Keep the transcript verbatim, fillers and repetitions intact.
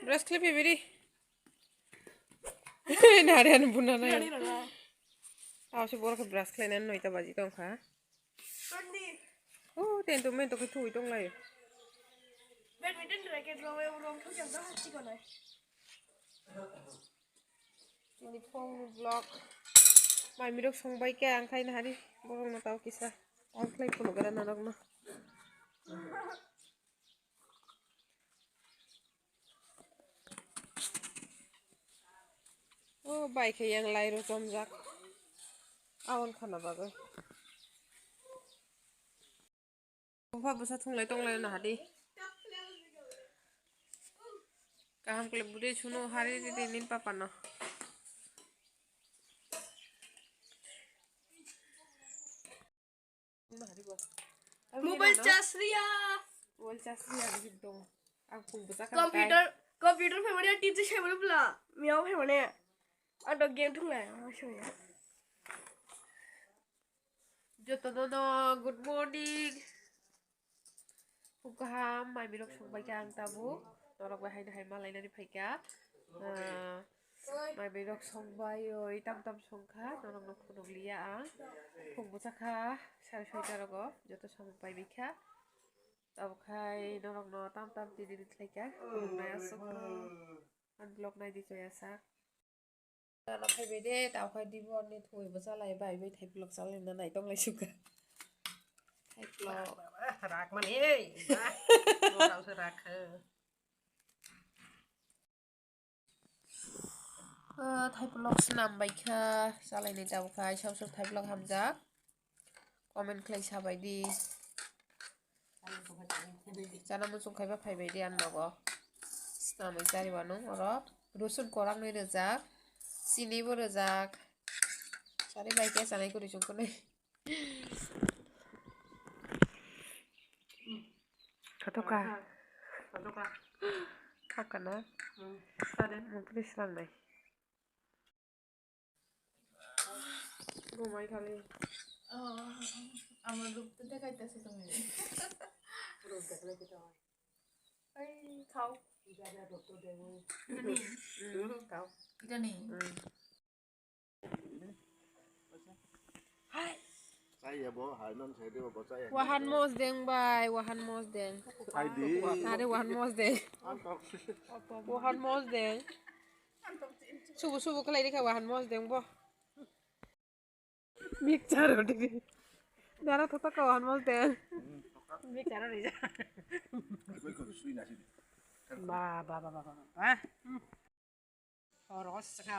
Brush khlai phai biri. Nari ano buna nai. Nari rana. Tao se borok brush khlai nani noita baji tong kha. Twenty. Oh, ten to men to khe thui tong lai. Badminton racket rok, rok thok jang da hasti ko nai. Tini phone vlog. Mai mirok song bai khe ang khai nahari. Borok no tao kisa. Ang khlai phunuk gra narok no. O bai khe yang lai rw chomjak. Aon khana bagwi. Bupha bwsa thunglai tonglai no hadi. Kaham kle bwrwi suno hari ridi nin papa no. Mobile charge riya. Mobile charge riya, bisi dong. Ang phone bwsa kha. Computer, computer phaimani, T V phaimani bla. Miyao phaimani. Ang to game thunglai, ang soya. Jotono no, good morning. Phung kaham, mai mirok songbai kha ang tabuk. Norok bai haino hai malainani phaikha. Ah, mai mirok songbai oi, tam tam songkha, norok no phunuk liya ang. Phung bwsa kha, sare soita rogo, joto samung pai bai kha. Tabuk khai norok no tam tam tini ri khlai kha, phunuknai aswk no. Ang vlog nai di choya sa. Gana phaibai de, tao khai di bo ni thoi bo chalai bai bai thai vlog chalai na nai tong lai suka. Thai vlog. Ba, ba, rak man, ei, ba. Bo tao se rak, he. Ah, thai vlog snam bai kha, chalai ni tao khai, sab sab thai vlog hamjak. Comment khlai sabai di. Chana muchung khaiba phaibai di ang nogo. Snamwi chari wanung oro. Rosun kwrwngwi rwjak. Chini bo rwjak. Chari bai khe chanai kwrwi chwng kwnwi. Thotoka. Thotoka. Khakana. Hmm. Sare. Mungkri srangnai. Gumai khali. Oh, amar rup to dekhai ta se tumi. Rup dekhle ki to. Ai, khao. Ija ja rup to debo. Ani. Hmm, khao. Itani. Hmm. Hai. Chaya bo, hai non sai debo, bo chaya. Wahan mos deng bai, wahan mos deng. Hai di. Are wahan mos deng. Ang kok. Wahan mos deng. Subu subu khlai rikha wahan mos deng bo. Mixture rw digi. Dara thotok ka wahan mos deng. Mixture rw rija. Ba, ba, ba, ba, ba, ba. Oro sa.